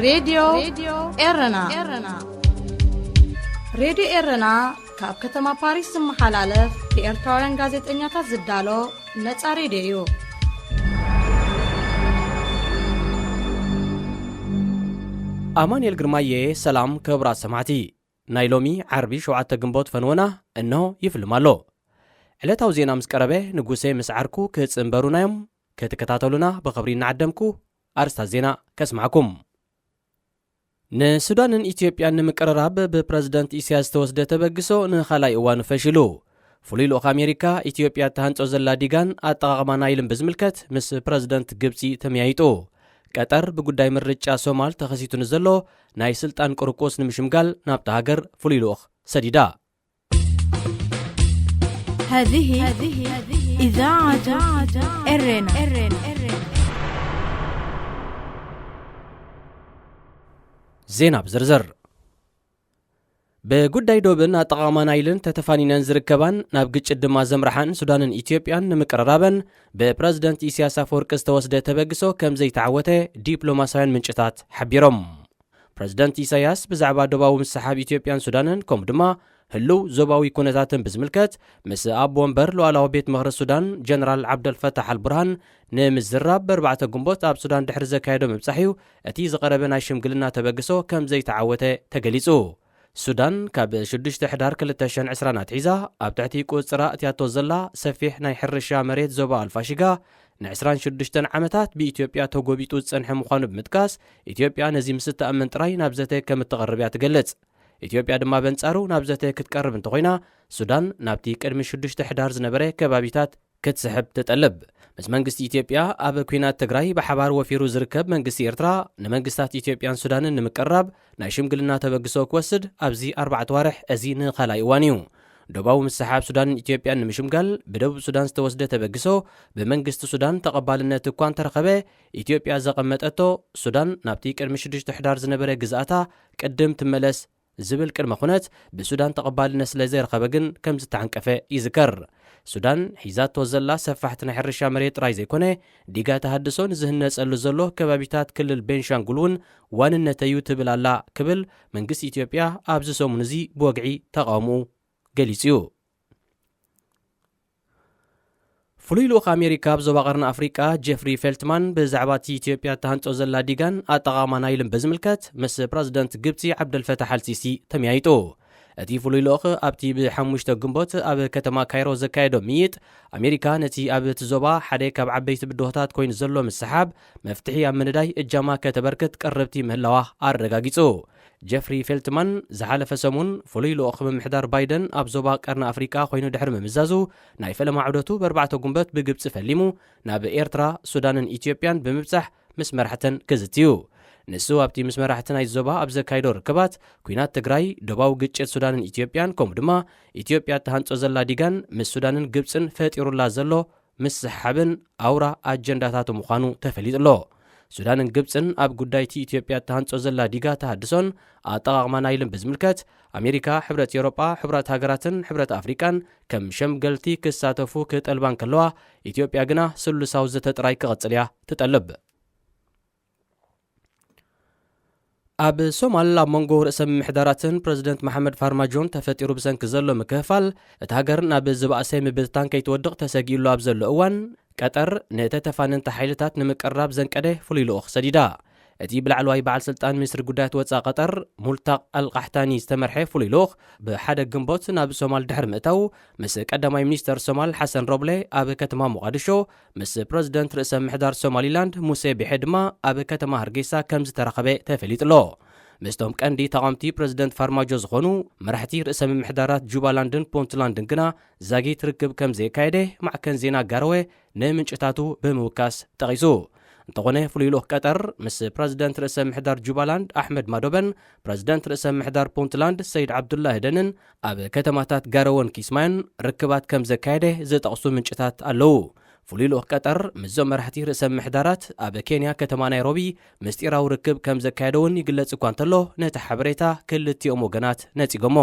ሬድዮ ኤረና። ሬድዮ ኤረና ካብ ከተማ ፓሪስ ዝመሓላለፍ ብኤርትራውያን ጋዜጠኛታት ዝዳሎ ነጻ ሬድዮ እዩ። ኣማኑኤል ግርማየ። ሰላም ክቡራት ሰማዕቲ። ናይ ሎሚ ዓርቢ ሸውዓተ ግንቦት ፈንወና እንሆ ይፍልም ኣሎ። ዕለታዊ ዜና ምስ ቀረበ ንጉሴ ምስ ዓርኩ ክጽንበሩና እዮም። ክትከታተሉና ብኽብሪ እናዓደምኩ ኣርስታት ዜና ከስማዕኩም። ንሱዳንን ኢትዮጵያን ንምቅርራብ ብፕረዚደንት ኢሳያስ ዝተወስደ ተበግሶ ንኻልኣይ እዋኑ ፈሺሉ። ፍሉይ ልኡኽ ኣሜሪካ ኢትዮጵያ እትሃንጾ ዘላ ዲጋን ኣጠቓቕማ ናይልን ብዝምልከት ምስ ፕረዚደንት ግብጺ ተመያይጡ። ቀጠር ብጉዳይ ምርጫ ሶማል ተኸሲቱ ንዘሎ ናይ ስልጣን ቁርቁስ ንምሽምጋል ናብታ ሃገር ፍሉይ ልኡኽ ሰዲዳ። هذه إذاعة إرنا. ዜና ብዝርዝር። ብጉዳይ ዶብን ኣጠቓቕማ ናይልን ተተፋኒነን ዝርከባን ናብ ግጭት ድማ ዘምርሓን ሱዳንን ኢትዮጵያን ንምቅርራበን ብፕረዚደንት ኢሳያስ ኣፈወርቂ ዝተወስደ ተበግሶ ከም ዘይተዓወተ ዲፕሎማሳውያን ምንጭታት ሓቢሮም። ፕረዚደንት ኢሳያስ ብዛዕባ ዶባዊ ምስሓብ ኢትዮጵያን ሱዳንን ከምኡ ድማ ህልው ዞባዊ ኩነታትን ብዝምልከት ምስ ኣቦ ወንበር ሉዓላዊ ቤት ምኽሪ ሱዳን ጀነራል ዓብደልፈታሕ ኣልቡርሃን ንምዝራብ በርባዕተ ግንቦት ኣብ ሱዳን ድሕሪ ዘካየዶ ምብጻሕ እዩ እቲ ዝቐረበ ናይ ሽምግልና ተበግሶ ከም ዘይተዓወተ ተገሊጹ። ሱዳን ካብ ሽዱሽተ ሕዳር ክልተ ሽሕን ዕስራን ኣትሒዛ ኣብ ትሕቲ ቁጽራ እትያቶ ዘላ ሰፊሕ ናይ ሕርሻ መሬት ዞባ ኣልፋሽጋ ንዕስራን ሽዱሽተን ዓመታት ብኢትዮጵያ ተጎቢጡ ዝጸንሐ ምዃኑ ብምጥቃስ፣ ኢትዮጵያ ነዚ ምስ እትኣምን ጥራይ ናብ ዘተ ከም እትቐርብ እያ ትገልጽ። ኢትዮጵያ ድማ በንጻሩ ናብ ዘተ ክትቀርብ እንተኾይና፣ ሱዳን ናብቲ ቅድሚ ሽዱሽተ ሕዳር ዝነበረ ከባቢታት ክትስሕብ ትጠልብ። ምስ መንግስቲ ኢትዮጵያ ኣብ ኲናት ትግራይ ብሓባር ወፊሩ ዝርከብ መንግስቲ ኤርትራ፣ ንመንግስታት ኢትዮጵያን ሱዳንን ንምቅርራብ ናይ ሽምግልና ተበግሶ ክወስድ ኣብዚ ኣርባዕተ ዋርሕ እዚ ንኻልኣይ እዋን እዩ። ዶባዊ ምስሓብ ሱዳንን ኢትዮጵያን ንምሽምጋል ብደቡብ ሱዳን ዝተወስደ ተበግሶ፣ ብመንግስቲ ሱዳን ተቐባልነት እኳ እንተረኸበ፣ ኢትዮጵያ ዘቐመጠቶ ሱዳን ናብቲ ቅድሚ ሽዱሽተ ሕዳር ዝነበረ ግዝኣታ ቅድም ትመለስ ዝብል ቅድመ ኩነት ብሱዳን ተቐባልነት ስለ ዘይረኸበ ግን ከም ዝተዓንቀፈ ይዝከር። ሱዳን ሒዛቶ ዘላ ሰፋሕቲ ናይ ሕርሻ መሬት ጥራይ ዘይኮነ፣ ዲጋ ተሃድሶ ንዝህነጸሉ ዘሎ ከባቢታት ክልል ቤንሻንጉል እውን ዋንነተዩ ትብል ኣላ ክብል መንግስቲ ኢትዮጵያ ኣብዚ ሰሙን እዚ ብወግዒ ተቓውምኡ ገሊጹ እዩ። ፍሉይ ልኡኽ ኣሜሪካ ኣብ ዞባ ቀርኒ ኣፍሪቃ ጄፍሪ ፌልትማን ብዛዕባ እቲ ኢትዮጵያ እትሃንጾ ዘላ ዲጋን ኣጠቓቕማ ናይልን ብዝምልከት ምስ ፕረዚደንት ግብጺ ዓብደልፈታሕ ኣልሲሲ ተመያይጡ። እቲ ፍሉይ ልኡኽ ኣብቲ ብሓሙሽተ ግንቦት ኣብ ከተማ ካይሮ ዘካየዶ ምይጥ፣ ኣሜሪካ ነቲ ኣብ እቲ ዞባ ሓደ ካብ ዓበይቲ ብድሆታት ኮይኑ ዘሎ ምስሓብ መፍትሒ ኣብ ምንዳይ እጃማ ከተበርክት ቅርብቲ ምህላዋ ኣረጋጊጹ። ጀፍሪ ፌልትማን ዝሓለፈ ሰሙን ፍሉይ ልኡኽ ምምሕዳር ባይደን ኣብ ዞባ ቀርኒ ኣፍሪቃ ኮይኑ ድሕሪ ምምዛዙ፣ ናይ ፈለማ ዑደቱ በርባዕተ ጉንበት ብግብጺ ፈሊሙ ናብ ኤርትራ፣ ሱዳንን ኢትዮጵያን ብምብጻሕ ምስ መራሕተን ክዝቲ እዩ። ንሱ ኣብቲ ምስ መራሕቲ ናይ ዞባ ኣብ ዘካይዶ ርክባት፣ ኲናት ትግራይ፣ ዶባዊ ግጭት ሱዳንን ኢትዮጵያን ከምኡ ድማ ኢትዮጵያ እትሃንጾ ዘላ ዲጋን ምስ ሱዳንን ግብጽን ፈጢሩላ ዘሎ ምስሕሓብን ኣውራ ኣጀንዳታቱ ምዃኑ ተፈሊጡ ኣሎ። ሱዳንን ግብጽን ኣብ ጉዳይ እቲ ኢትዮጵያ እትሃንጾ ዘላ ዲጋ ተሃድሶን ኣጠቓቕማ ናይልን ብዝምልከት ኣሜሪካ፣ ሕብረት ኤውሮጳ፣ ሕቡራት ሃገራትን ሕብረት ኣፍሪቃን ከም ሸምገልቲ ክሳተፉ ክጠልባ እንከለዋ፣ ኢትዮጵያ ግና ስሉሳዊ ዘተ ጥራይ ክቐጽል እያ ትጠልብ። ኣብ ሶማል ኣብ መንጎ ርእሰ ምምሕዳራትን ፕረዚደንት መሓመድ ፋርማጆን ተፈጢሩ ብሰንኪ ዘሎ ምክፍፋል፣ እታ ሃገር ናብ ዝበኣሰ ምብትታን ከይትወድቕ ተሰጊኡሉ ኣብ ዘሎ እዋን፣ ቀጠር ንተተፋነንቲ ሓይልታት ንምቅርራብ ዘንቀደ ፍሉይ ልኡኽ ሰዲዳ። እቲ ብላዕለዋይ በዓል ስልጣን ሚኒስትሪ ጉዳያት ወጻኢ ቀጠር ሙልታቕ ኣልቃሕታኒ ዝተመርሐ ፍሉይ ልኡኽ ብሓደ ግንቦት ናብ ሶማል ድሕሪ ምእታው፣ ምስ ቀዳማይ ሚኒስተር ሶማል ሓሰን ሮብሌ ኣብ ከተማ ሞቓድሾ፣ ምስ ፕረዚደንት ርእሰ ምምሕዳር ሶማሊላንድ ሙሴ ቢሔ ድማ ኣብ ከተማ ሃርጌሳ ከም ዝተራኸበ ተፈሊጡ ኣሎ። ምስቶም ቀንዲ ተቓወምቲ ፕረዚደንት ፋርማጆ ዝኾኑ መራሕቲ ርእሰ ምምሕዳራት ጁባላንድን ፑንትላንድን ግና ዛጊት ርክብ ከም ዘየካየደ ማዕከን ዜና ጋረወ ንምንጭታቱ ብምውካስ ጠቒሱ። እንተኾነ ፍሉይ ልኡኽ ቀጠር ምስ ፕረዚደንት ርእሰ ምሕዳር ጁባላንድ ኣሕመድ ማዶበን ፕረዚደንት ርእሰ ምሕዳር ፑንትላንድ ሰይድ ዓብዱላ ህደንን ኣብ ከተማታት ጋረወን ኪስማዮን ርክባት ከም ዘካየደ ዝጠቕሱ ምንጭታት ኣለዉ። ፍሉይ ልኡኽ ቀጠር ምስዞም መራሕቲ ርእሰ ምሕዳራት ኣብ ኬንያ ከተማ ናይሮቢ ምስጢራዊ ርክብ ከም ዘካየደ እውን ይግለጽ እኳ እንተሎ፣ ነቲ ሓበሬታ ክልቲኦም ወገናት ነጺጎሞ።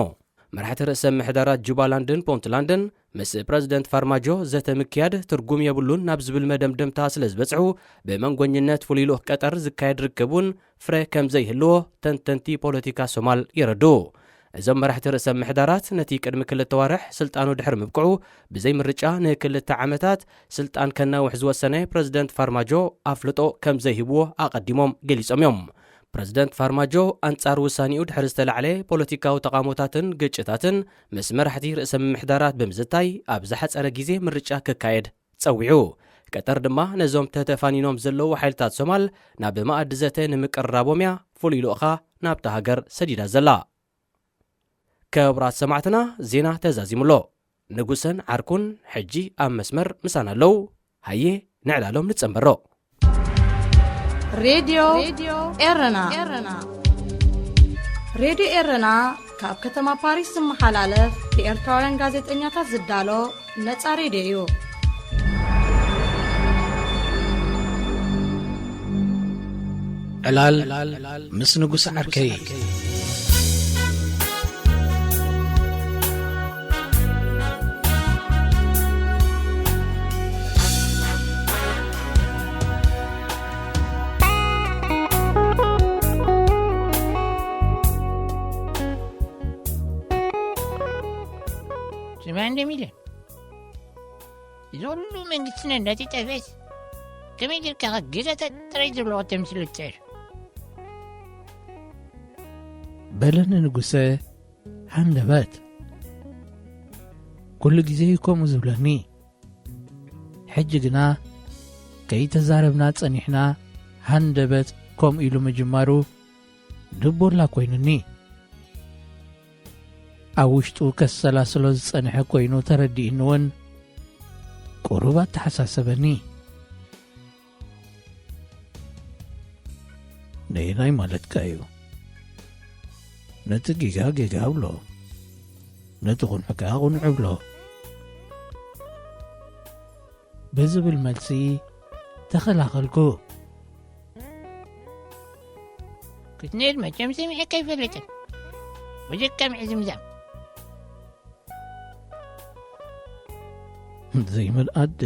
መራሕቲ ርእሰ ምሕዳራት ጁባላንድን ፑንትላንድን ምስ ፕረዚደንት ፋርማጆ ዘተ ምክያድ ትርጉም የብሉን ናብ ዝብል መደምደምታ ስለ ዝበጽሑ፣ ብመንጎኝነት ፍሉይ ልኡኽ ቀጠር ዝካየድ ርክብ እውን ፍረ ከም ዘይህልዎ ተንተንቲ ፖለቲካ ሶማል የረድኡ። እዞም መራሕቲ ርእሰ ምሕዳራት ነቲ ቅድሚ ክልተ ዋርሕ ስልጣኑ ድሕሪ ምብቅዑ ብዘይ ምርጫ ንክልተ ዓመታት ስልጣን ከናውሕ ዝወሰነ ፕረዚደንት ፋርማጆ ኣፍልጦ ከም ዘይህብዎ ኣቐዲሞም ገሊጾም እዮም። ፕረዚደንት ፋርማጆ ኣንጻር ውሳኔኡ ድሕሪ ዝተላዕለ ፖለቲካዊ ተቓውሞታትን ግጭታትን ምስ መራሕቲ ርእሰ ምምሕዳራት ብምዝታይ ኣብ ዝሓጸረ ግዜ ምርጫ ክካየድ ጸዊዑ። ቀጠር ድማ ነዞም ተተፋኒኖም ዘለዉ ሓይልታት ሶማል ናብ መኣዲ ዘተ ንምቅርራቦም እያ ፍሉይ ልኡኻ ናብታ ሃገር ሰዲዳ ዘላ። ክቡራት ሰማዕትና፣ ዜና ተዛዚሙ ኣሎ። ንጉሰን ዓርኩን ሕጂ ኣብ መስመር ምሳና ኣለዉ። ሃየ ንዕላሎም ንጸንበሮ። ሬድዮ ኤረና። ሬድዮ ኤረና ካብ ከተማ ፓሪስ ዝመሓላለፍ ብኤርትራውያን ጋዜጠኛታት ዝዳሎ ነጻ ሬድዮ እዩ። ዕላል ምስ ንጉስ ዓርከይ። ስማዕ እንደ ሚልዮን፣ እዚ ኩሉ መንግስትና እንዳተጣፍአስ ከመይ ጌርካ ጌጋታት ጥራይ ዘለዎ ተምስሎ ትፅዕር? በለኒ ንጉሰ ሃንደበት። ኩሉ ግዜ እዩ ከምኡ ዝብለኒ። ሕጂ ግና ከይተዛረብና ጸኒሕና ሃንደበት ከምኡ ኢሉ ምጅማሩ ድቦላ ኮይኑኒ። ኣብ ውሽጡ ከሰላስሎ ዝጸንሐ ኮይኑ ተረዲእኒ እውን ቁሩብ ኣተሓሳሰበኒ። ነየናይ ማለትካ እዩ? ነቲ ጌጋ ጌጋ እብሎ፣ ነቲ ቁንዕ ከኣ ቁንዕ እብሎ። ብዝብል መልሲ ተኸላኸልኩ። ክትንእል መቸም ሰሚዐካ ኣይፈልጥን። ብጀካ ምዕዝምዛም። ዘይምልኣት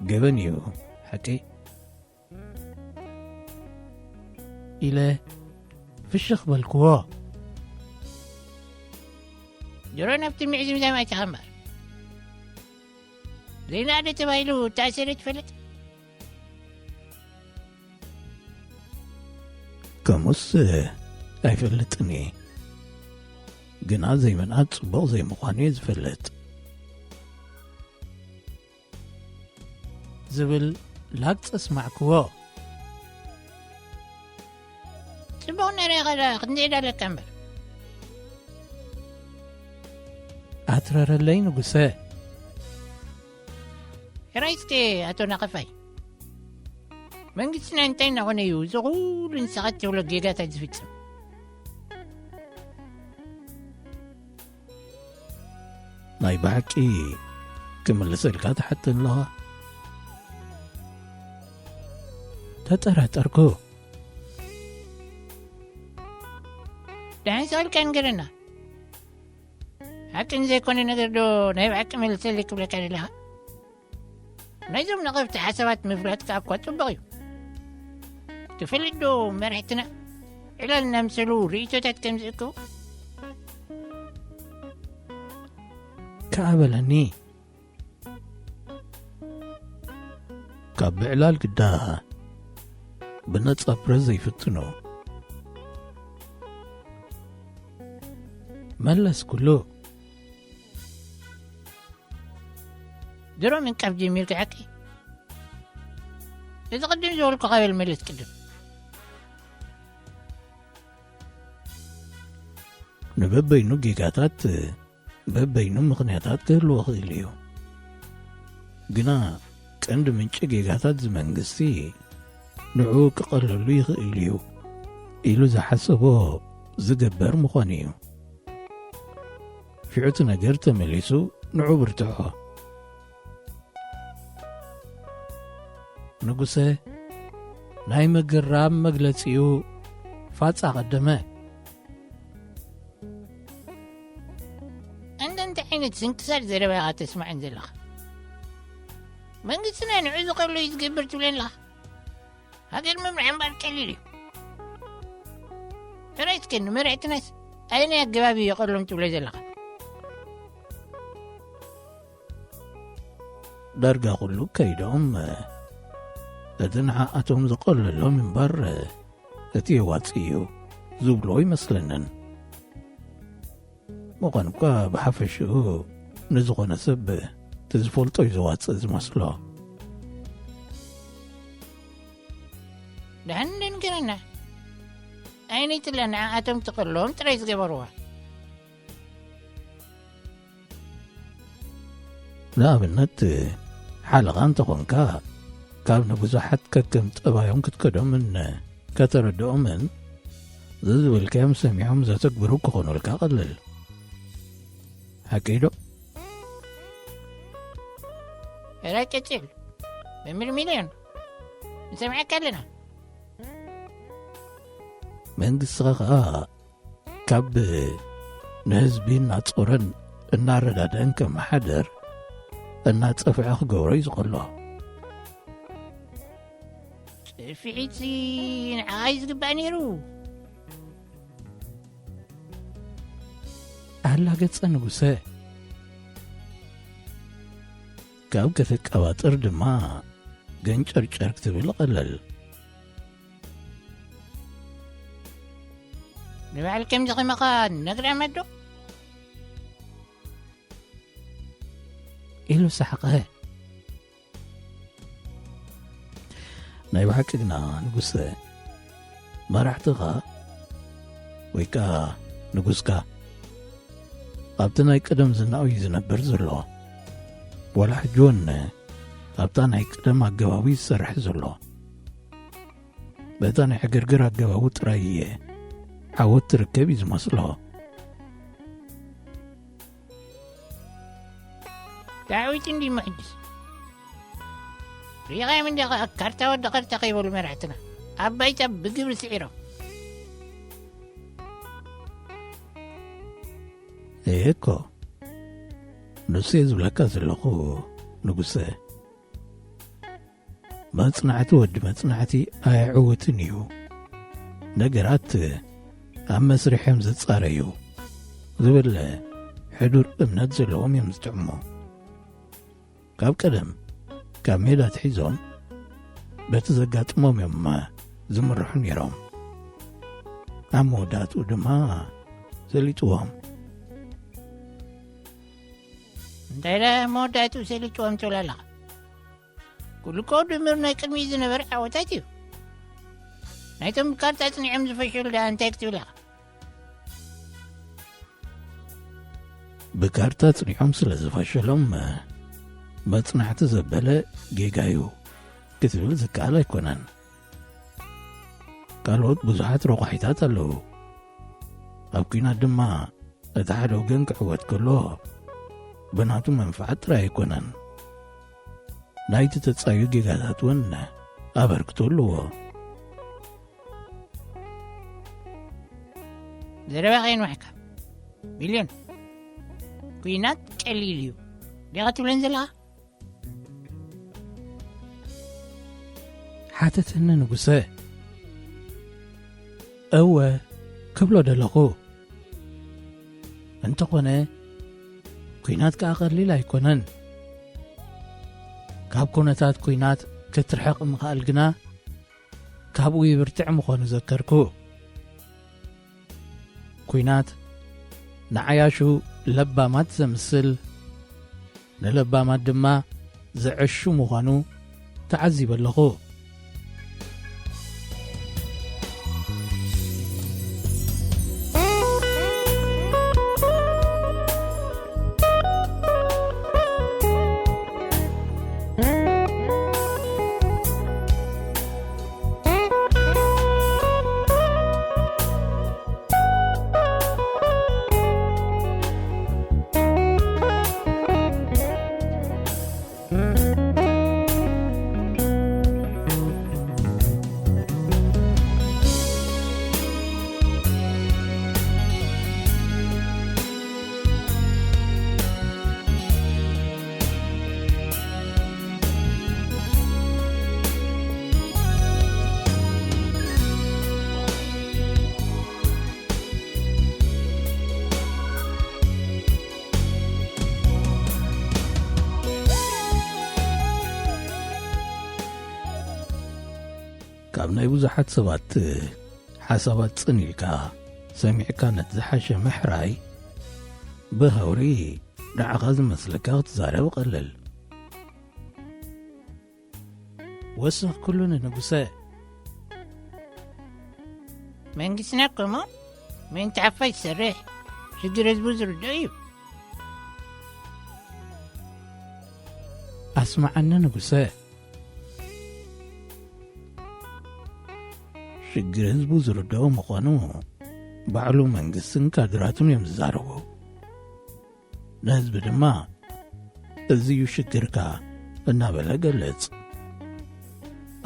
ገበን እዩ፣ ሓቂ። ኢለ ፍሽኽ በልክዎ። ድሮ ናብቲ ምዕዝምዛም ኣይትኻ እምበር። ዘይናደ ተባሂሉ ተኣሲረ ትፈልጥ? ከምኡስ ኣይፈልጥን እየ። ግና ዘይምልኣት ጽቡቕ ዘይምዃኑ እየ ዝፈልጥ። ዝብል ላግጺ ኣስማዕክዎ። ጽቡቕ ነረ ኸዳ ክንደይ ዳለካ እምበር። ኣትረረለይ ንጉሰ። ሕራይ እስከ ኣቶ ናቐፋይ፣ መንግስትና እንታይ እናኾነ እዩ እዚ ኩሉ ንስኻ እትብሎ ጌጋታት ዝፍጽም? ናይ ብሓቂ ክምልሰልካ ትሓተኒ ኣለኻ? ተጠራጠርኩ። ደሓን ሰኣልካ ንገረና። ሓቂ ንዘይኮነ ነገር ዶ ናይ ብሓቂ መልሰለይ ክብለካ ደለኻ? ናይዞም ነቐፍቲ ሓሳባት ምፍላጥካ እኳ ጽቡቕ እዩ። ትፈልጥ ዶ መራሕትና ዕላል እናምሰሉ ርእይቶታት ከም ዝእክቡ? ከኣ በለኒ። ካብ ብዕላል ግዳ ብነጻ ፕረስ ዘይፍትኖ። መለስኩሉ። ድሮ ምንቃፍ ጀሚርካ ሓቂ? እዚ ቅድም ዝበልኩኻ በል መለስ ቅድም። ንበበይኑ ጌጋታት በበይኑ ምኽንያታት ክህልዎ ክእል እዩ። ግና ቀንዲ ምንጪ ጌጋታት እዚ መንግስቲ ንዕኡ ክቐለሉ ይኽእል እዩ ኢሉ ዝሓሰቦ ዝገበር ምዃኑ እዩ። ሽዑ እቲ ነገር ተመሊሱ ንዑ ብርትዖ። ንጉሰ ናይ ምግራም መግለጺኡ ፋጻ ቀደመ። እንደ እንታይ ዓይነት ስንክሳር ዘረባ ኢኻ ተስምዐን ዘለኻ። መንግስትና ንዑ ዝኸብሎ እዩ ዝገብር ትብለኒ ኣለኻ። ሃገር ምምራሕ እምበር ቀሊል እዩ። ሕራይ እስከ ንመራሕትናስ ኣየናይ ኣገባብ እዩ የቐሎም ትብሎ ዘለኻ? ዳርጋ ኩሉ ከይዶም እቲ ንዓኣቶም ዝቐለሎም እምበር እቲ የዋጽእ እዩ ዝብልዎ ይመስለንን። ምዃኑ እኳ ብሓፈሽኡ ንዝኾነ ሰብ እቲ ዝፈልጦ እዩ ዘዋጽእ ዝመስሎ። ደሓን ንገረና። ኣይነይትለ ንዓኣቶም ትቐሎም ጥራይ ዝገበርዋ። ንኣብነት ሓለቓ እንተኾንካ ካብ ንብዙሓት ከከም ጠባዮም ክትከዶምን ከተረድኦምን ዝዝበልካዮም ሰሚዖም ዘተግብሩ ክኾኑልካ ቀልል። ሓቀይ ዶ? ሕራይ ቀጽል። መምህር ሚልዮን፣ ንሰምዓካ ኣለና። መንግስትኻ ኸኣ ካብ ንህዝቢ እናጾረን እናረዳድአን ከመሓድር እናጸፍዐ ክገብሮ እዩ ዝቐሎ። ጽፍዒት ንዓይ ዝግባእ ነይሩ። ኣላገጸ ንጉሰ። ካብ ከተቀባጥር ድማ ገንጨርጨር ክትብል ቀለል። ንባዕል ከምዚ ከማኻ ነግራ መዶ? ኢሉ ሰሓቐ። ናይ ብሓቂ ግና ንጉሰ፣ መራሕትኻ ወይ ከኣ ንጉስካ ኣብቲ ናይ ቀደም ዝናኡ እዩ ዝነብር ዘሎ። ዋላ ሕጂ እውን ኣብታ ናይ ቀደም ኣገባቡ ይሰርሕ ዘሎ። በታ ናይ ዕግርግር ኣገባቡ ጥራይ እየ ዓወት ትርከብ እዩ ዝመስሎ። ዳዊት እንዲ ምሕድስ ሪኻዮም እንዲ ኸዓ ካርታ ወዲ ኸርታ ከይበሉ መራሕትና ኣብ ባይታ ብግብሪ ስዒሮም። እየ እኮ ንሱ እየ ዝብለካ ዘለኹ ንጉሰ። መጽናዕቲ ወዲ መጽናዕቲ ኣየዕውትን እዩ። ነገራት ኣብ መስርሕ እዮም ዝጻረዩ ዝብል ሕዱር እምነት ዘለዎም እዮም ዝጥዕሙ። ካብ ቀደም ካብ ሜዳ ትሒዞም በቲ ዘጋጥሞም እዮም ዝምርሑ ነይሮም። ኣብ መወዳእትኡ ድማ ሰሊጥዎም። እንታይ ደኣ መወዳእትኡ ሰሊጥዎም ትብል ኣለኻ? ኩሉ እኮ ድምር ናይ ቅድሚኡ ዝነበረ ዓወታት እዩ። ናይቶም ብካርታ ጽኒዖም ዝፈሸሉ ደኣ እንታይ ክትብል ኢኻ? ብካርታ ጽኒዖም ስለ ዝፈሸሎም መጽናዕቲ ዘበለ ጌጋ እዩ ክትብል ዝከኣል ኣይኮነን። ካልኦት ብዙሓት ረቋሒታት ኣለዉ። ኣብ ኲናት ድማ እቲ ሓደ ወገን ክዕወት ከሎ ብናቱ መንፍዓት ጥራይ ኣይኮነን። ናይቲ ተጻዩ ጌጋታት እውን ኣበርክቶ ኣለዎ። ዘረባ ከየንዋሕካ ሚልዮን፣ ኲናት ቀሊል እዩ ዲኻ ትብለን ዘለኻ? ሓተተኒ ንጉሰ። እወ ክብሎ ደለኹ። እንተኾነ ኲናት ከኣ ቀሊል ኣይኮነን። ካብ ኩነታት ኲናት ክትርሕቕ ምኽኣል ግና ካብኡ ይብርትዕ ምዃኑ ዘከርኩ። ኲናት ንዓያሹ ለባማት ዘምስል፣ ንለባማት ድማ ዘዕሹ ምዃኑ ተዓዚበ ኣለኹ። ናይ ብዙሓት ሰባት ሓሳባት ጽን ኢልካ ሰሚዕካ ነቲ ዝሓሸ ምሕራይ ብሃውሪ ንዓኻ ዝመስለካ ክትዛረብ ቀልል። ወስኽ ኩሉ ንንጉሰ። መንግስትና እኮ እሞ ምእንቲ ሓፋሽ ዝሰርሕ፣ ሽግር ህዝቡ ዝርድኦ እዩ። ኣስማዓኒ ንጉሰ። ሽግር ህዝቡ ዝርድኦ ምዃኑ ባዕሉ መንግስትን ካድራቱን እዮም ዝዛረቡ። ንህዝቢ ድማ እዚ እዩ ሽግርካ እናበለ ገልጽ።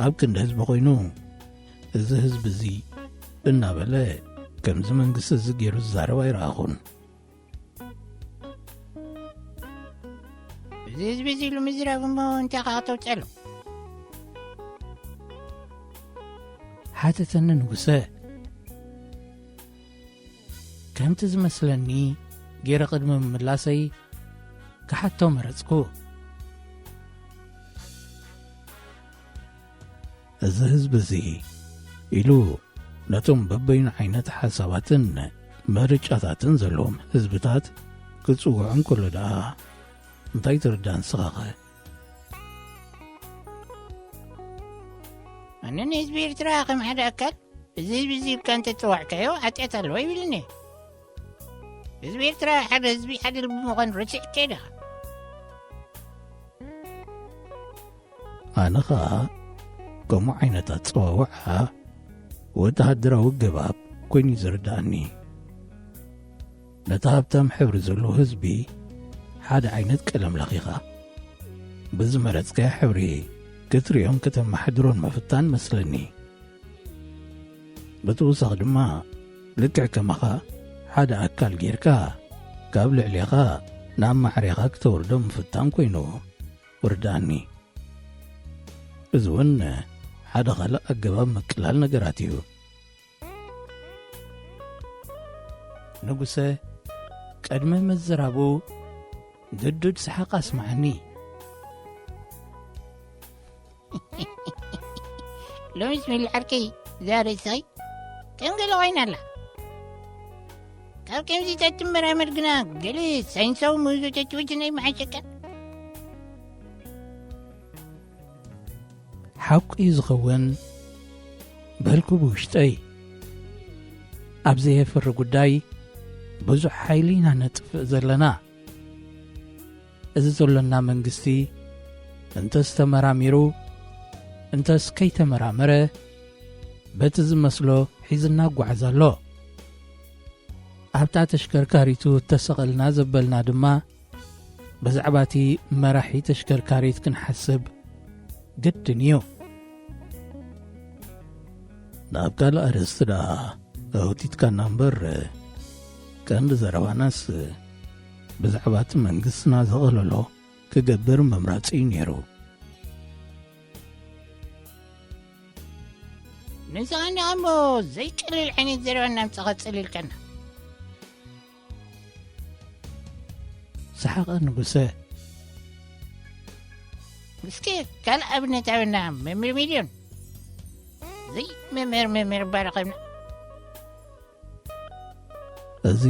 ኣብ ክንዲ ህዝቢ ኮይኑ እዚ ህዝቢ እዚ እናበለ ከምዚ መንግስቲ እዚ ገይሩ ዝዛረብ ኣይረኣኹን። እዚ ህዝቢ እዚ ኢሉ ምዝራብ እሞ እንታይ ከዓ ከተውፅኣሉ? ሓተተኒ ንጉሰ። ከምቲ ዝመስለኒ ገይረ ቅድሚ ምምላሰይ ክሓቶ መረጽኩ። እዚ ህዝቢ እዚ ኢሉ ነቶም በበይኑ ዓይነት ሓሳባትን ምርጫታትን ዘለዎም ህዝብታት ክጽውዖም ከሎ ደኣ እንታይ ትርዳእ ንስኻኸ? ኣነ ንህዝቢ ኤርትራ ከም ሓደ ኣካል እዚ ህዝቢ እዚ ኢልካ እንተጸዋዕካዮ ሓጢኣት ኣለዎ ይብልኒ። ህዝቢ ኤርትራ ሓደ ህዝቢ ሓደ ልቢ ምዃኑ ረሲዕካ ኢኻ። ኣነ ኸኣ ከምኡ ዓይነት ኣጸዋውዓ ወተሃደራዊ ኣገባብ ኮይኑ እዩ ዝርድኣኒ። ነቲ ሃብታም ሕብሪ ዘለዎ ህዝቢ ሓደ ዓይነት ቀለም ለኺኻ ብዝመረጽካዮ ሕብሪ ክትርእዮን ከተመሓድሮን ምፍታን መስለኒ። ብተወሳኺ ድማ ልክዕ ከማኻ ሓደ ኣካል ጌርካ ካብ ልዕሌኻ ናብ ማዕሬኻ ክተውርዶ ምፍታን ኮይኑ ርድኣኒ። እዚ እውን ሓደ ካልእ ኣገባብ ምቅላል ነገራት እዩ። ንጉሰ ቅድሚ ምዝራቡ ግዱድ ሰሓቕ ኣስማዓኒ። ሎሚስ ሚሊ ዓርከይ፣ እዛ ርእሳይ ከም ገለ ኮይና ኣላ። ካብ ከምዚታት ትመራመር ግና ገለ ሳይንሳዊ ምህዞታት ወጀና ይመሓሸካ። ሓቁ እዩ ዝኸውን በልኩ ብውሽጠይ። ኣብ ዘየፍሪ ጉዳይ ብዙሕ ሓይሊ ኢና ነጥፍእ ዘለና። እዚ ዘሎና መንግስቲ እንተስ ተመራሚሩ እንተስ ከይተመራመረ በቲ ዝመስሎ ሒዝና ጓዓዝ ኣሎ። ኣብታ ተሽከርካሪቱ እተሰቐልና ዘበልና ድማ ብዛዕባ እቲ መራሒ ተሽከርካሪት ክንሓስብ ግድን እዩ። ናብ ካልእ ኣርእስቲ ደኣ ኣውቲትካና እምበር፣ ቀንዲ ዘረባናስ ብዛዕባ እቲ መንግስትና ዘቐለሎ ክገብር ምምራጽ እዩ ነይሩ። ንስኻ እንዲኻ እሞ ዘይቀልል ዓይነት ዘረባ እናምጻኻ ጸሊልካና። ሰሓቐ ንጉሰ። እስኪ ካልእ ኣብነት ሃበና መምህር ሚልዮን። ዘይ መምህር መምህር ባረኸብና። እዚ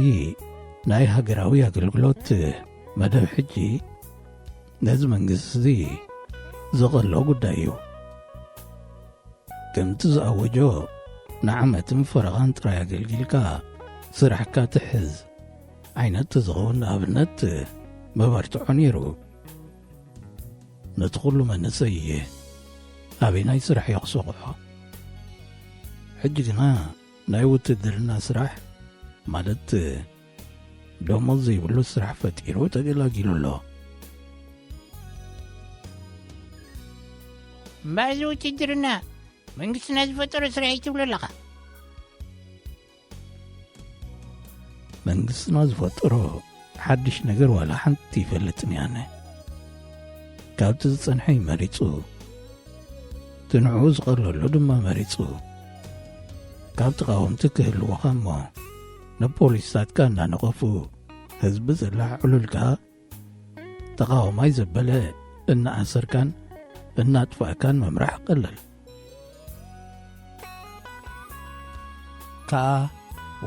ናይ ሃገራዊ ኣገልግሎት መደብ ሕጂ ነዚ መንግስቲ እዚ ዘቐሎ ጉዳይ እዩ። ከምቲ ዝኣወጆ ንዓመትን ፈረቓን ጥራይ ኣገልጊልካ ስራሕካ ትሕዝ ዓይነት ተዝኸውን ንኣብነት መበርትዖ ነይሩ። ነቲ ኩሉ መንእሰይ ኣበይ ናይ ስራሕ እዩ ክሰቑሖ? ሕጂ ግና ናይ ውትድርና ስራሕ ማለት ደሞዝ ዘይብሉ ስራሕ ፈጢሩ ተገላጊሉ ኣሎ። እምበኣር እዚ ውትድርና መንግስትና ዝፈጠሮ ስራሕ እዩ ትብሎ ኣለኻ? መንግስትና ዝፈጠሮ ሓድሽ ነገር ዋላ ሓንቲ ይፈልጥን እየ ኣነ። ካብቲ ዝጸንሐ እዩ መሪጹ፣ እቲ ንዕኡ ዝቐለሉ ድማ መሪጹ። ካብ ተቓወምቲ ክህልወኻ እሞ ንፖሊስታትካ እናነቐፉ ህዝቢ ዘላዓዕሉልካ ተቓዋማይ ዘበለ እናኣሰርካን እናጥፋእካን ምምራሕ ቀለል። ከኣ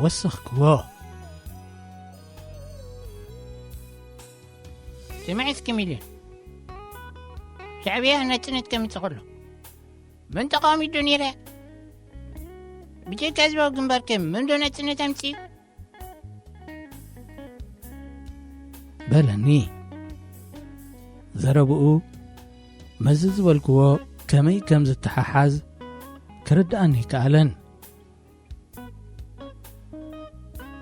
ወሰኽክዎ። ስምዒ እስኪ ሚልዮን፣ ሻዕብያ ናጽነት ከምጽእ ከሎ መን ተቓዋሚዶ ነይረ? ብጀካ ህዝባዊ ግንባር ከ መን ዶ ናጽነት ኣምጺኡ? በለኒ። ዘረብኡ መዚ ዝበልክዎ ከመይ ከም ዝተሓሓዝ ክርድኣኒ ይከኣለን።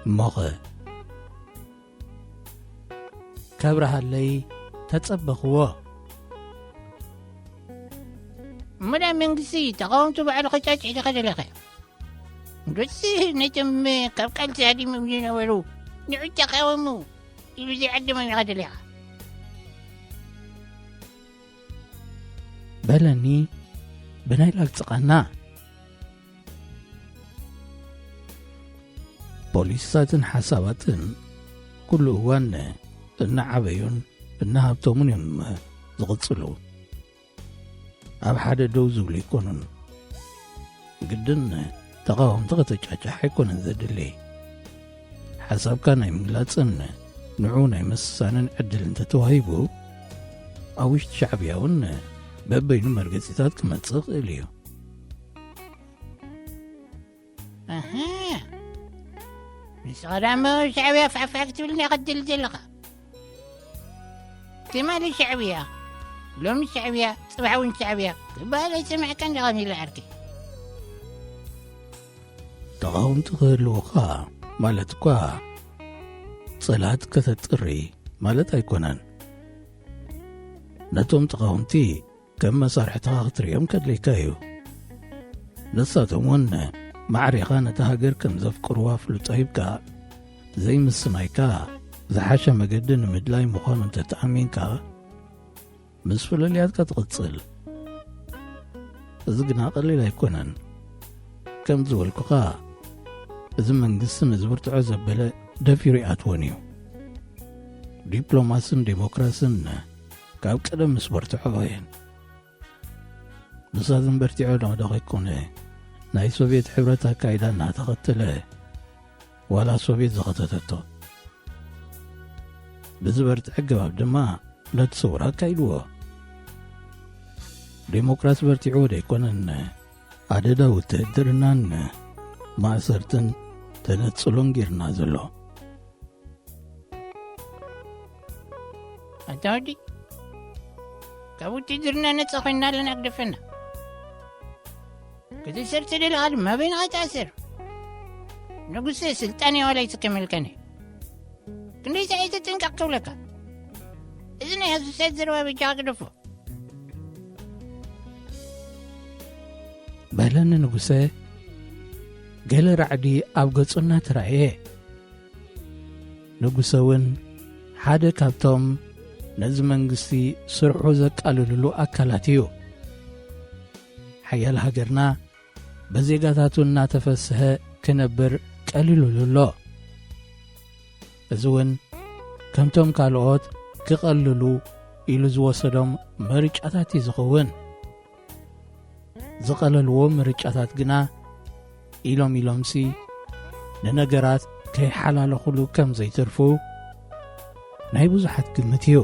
እሞኸ ከብርሃለይ ተጸበኽዎ። እሞ ዳ መንግስቲ ተቓወምቱ ባዕሉ ከጫጭ ኢልካ ደለኻ? ንዶሲ ነቶም ካብ ቃልሲ ሃዲሞም ዝነበሩ ንዑ ተቓወሙ ኢሉ ዘይዓደሞም ኢኻ ደሊኻ? በለኒ ብናይ ላግጺ ቃና። ፖሊስታትን ሓሳባትን ኩሉ እዋን እናዓበዩን እናሃብተሙን እዮም ዝቕጽሉ። ኣብ ሓደ ደው ዝብሉ ኣይኮኑን። ግድን ተቓወምቲ ከተጫጭሕ ኣይኮነን ዘድሊ። ሓሳብካ ናይ ምግላጽን ንዑ ናይ ምስሳንን ዕድል እንተተዋሂቡ፣ ኣብ ውሽጢ ሻዕብያ እውን በበይኑ መርገጺታት ክመጽእ ይኽእል እዩ። ኣሃ፣ ንስኻ ደኣ እሞ ሻዕብያ ፋሕፋሕ ክትብልና ኢኻ ትደሊ ዘለኻ። ትማሊ ሻዕብያ፣ ሎሚ ሻዕብያ፣ ጽባሕ እውን ሻዕብያ ክበሃል ኣይሰማዕካን ዲኻ ሚሊ ዓርከይ? ተቓወምቲ ክህልዉኻ ማለት እኳ ጸላእቲ ከተጥሪ ማለት ኣይኮነን። ነቶም ተቓወምቲ ከም መሳርሕትኻ ክትርእዮም ከድልየካ እዩ። ንሳቶም እውን ማዕሪኻ ነታ ሃገር ከም ዘፍቅርዋ ፍሉጥ ሂብካ ዘይምስናይካ ዝሓሸ መገዲ ንምድላይ ምዃኑ እንተተኣሚንካ፣ ምስ ፍልልያትካ ትቕጽል። እዚ ግና ቀሊል ኣይኮነን። ከም ዝበልኩኻ፣ እዚ መንግስቲ ነዚ ብርትዖ ዘበለ ደፊሩ ይኣትወን እዩ። ዲፕሎማስን ዴሞክራስን ካብ ቀደም ምስ በርትዖ እየን። ንሳተን በርቲዖ ዶ ዶ ከይኮነ፣ ናይ ሶቭየት ሕብረት ኣካይዳ እናተኸተለ፣ ዋላ ሶቭየት ዝኸተተቶ ብዝበርትዐ ኣገባብ ድማ ነቲ ሰውራ ኣካይድዎ። ዴሞክራሲ በርቲዕዎ ዶ ኣይኮነን ኣደዳ ውትህድርናን ማእሰርትን ተነጽሎን ጌርና ዘሎ? ኣታ ወዲ፣ ካብ ውትድርና ነጻ ኮይንና ኣለና፣ ግደፈና። ክትእሰር ተደሊኻ ድማ በይንኻ ተኣሰር። ንጉሰ ስልጣን ዋላ ኣይስከመልካን እዩ። ክንደይ ሳዕ እየ ተጠንቀቕ ክብለካ? እዚ ናይ ሃሱሳት ዘረባ በጃኻ ግደፎ። በለኒ ንጉሰ፣ ገለ ራዕዲ ኣብ ገጹ እናተራእየ። ንጉሰ እውን ሓደ ካብቶም ነዚ መንግስቲ ስርሑ ዘቃልልሉ ኣካላት እዩ። ሓያል ሃገርና ብዜጋታቱ እናተፈስሐ ክነብር ቀሊሉሉ ኣሎ። እዚ እውን ከምቶም ካልኦት ክቐልሉ ኢሉ ዝወሰዶም ምርጫታት እዩ ዝኸውን። ዝቐለልዎ ምርጫታት ግና ኢሎም ኢሎምሲ ንነገራት ከይሓላለኹሉ ከም ዘይተርፉ ናይ ብዙሓት ግምት እዩ።